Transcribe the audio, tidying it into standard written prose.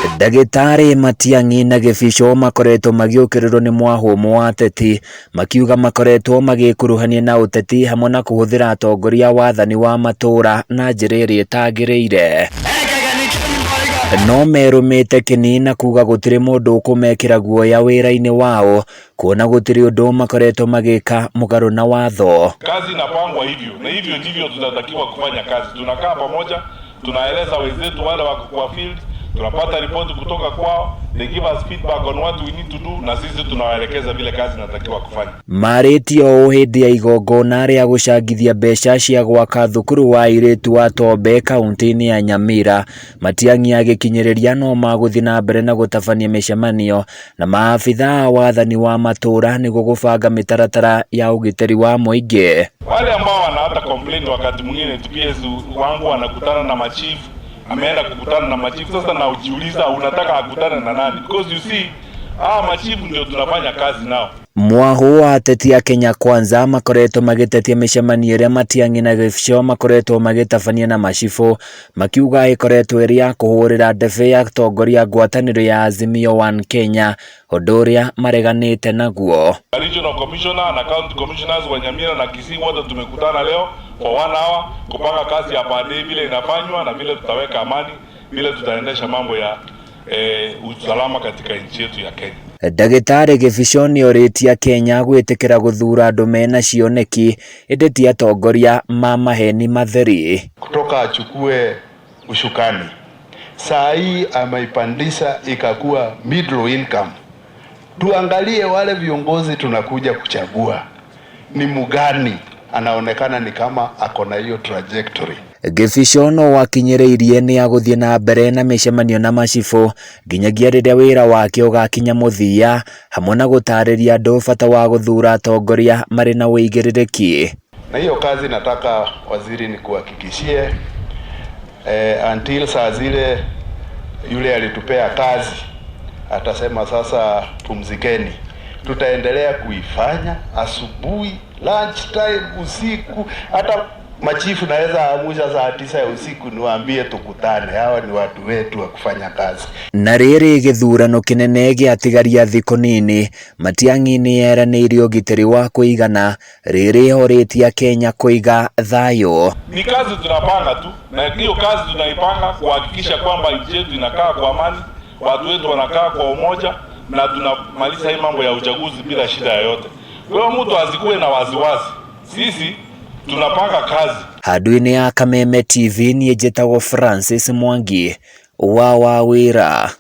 Ndagĩtarĩ Matiang'i na Gĩbico makoretwo magĩũkĩrĩrwo nĩ mwahũmũ wa ateti makiuga makoretwo magĩkuruhania na ũteti hamwe na kũhũthĩra atongoria a wathani wa matũũra na njĩra ĩrĩa ĩtagĩrĩire. No merũmĩte kĩni na kuga gũtirĩ mũndũ ũkũmekĩra guoya wĩra-inĩ wao kuona gũtirĩ ũndũ makoretwo magĩka mũgarũ na watho. Kazi inapangwa hivyo na hivyo ndivyo tunatakiwa kufanya kazi. Tunakaa pamoja, tunaeleza wenzetu wale wako kwa field, tunapata ripoti kutoka kwao, they give us feedback on what we need to do, na sisi tunawaelekeza vile kazi inatakiwa kufanya. Marĩtie ũũ hĩndĩ ya igongona rĩa gũcangithia mbeca cia gwaka thukuru wa airĩtu wa Tombe kaunti-inĩ ya Nyamira. Matiang'i agĩkinyĩrĩria no magũthiĩ na mbere na gũtabania mĩcemanio na maabitha a wathani wa matũũra nĩguo gũbanga mĩtaratara ya ũgitĩri wa mũingĩ. Wale ambao wana hata complain wakati mwingine PS wangu wanakutana na machief, ameenda kukutana na machief. Sasa na ujiuliza unataka akutane na nani? Because you see, hawa machief ndio tunafanya kazi nao. Mwahu wa ateti a Kenya Kwanza makoretwo magĩtetia mĩcemanio ĩrĩa Matiang'i na Gĩbico makoretwo magĩtabania na macibũ makiuga ĩkoretwo ĩrĩ ya kũhũrĩra ndebe atongoria a ngwatanĩro ya Azimio One Kenya ũndũ ũrĩa mareganĩte naguo. Regional Commissioner na County Commissioners wa Nyamira na Kisii wote tumekutana leo for one hour kupanga kazi ya baadaye vile inafanywa na vile tutaweka amani, vile tutaendesha mambo ya usalama katika nchi yetu ya Kenya. Ndagĩtarĩ Gĩbico nĩorĩtie akenya gwĩtĩkĩra gũthura andũ mena cioneki ĩndĩ ti atongoria ma maheni matheri. Kutoka achukue ushukani, saa hii ameipandisha ikakuwa middle income. Tuangalie wale viongozi tunakuja kuchagua ni mgani anaonekana ni kama ako na hiyo trajectory. Gĩbico no wakinyĩrĩirie nĩ agũthiĩ na mbere na mĩcemanio na macibũ nginyagia rĩrĩa wĩra wake ũgakinya mũthia hamwe na gũtarĩria andũ bata wa gũthura atongoria marĩ na ũigĩrĩrĩki. Na hiyo kazi nataka waziri ni kuhakikishie until saa zile yule alitupea kazi atasema sasa pumzikeni, tutaendelea kuifanya asubuhi, lunch time, usiku. Hata machifu naweza amusha saa 9 ya usiku niwaambie tukutane, hawa ni watu wetu wa kufanya kazi. Na rĩrĩ gĩthurano kĩnene gĩatigaria thikũ nini, Matiang'i nĩeranĩire ũgitĩri wa kũigana rĩrĩ orĩtie Akenya kũiga thayũ. Ni kazi tunapanga tu, na hiyo kazi tunaipanga kuhakikisha kwamba nchi yetu inakaa kwa amani, watu wetu wanakaa kwa umoja, na tunamaliza hii mambo ya uchaguzi bila shida yoyote. Kwa hiyo mtu asikuwe na wasiwasi, sisi tunapanga kazi. Handũ-inĩ ya Kameme TV niĩ njĩtagwo Francis Mwangi wa Wawĩra.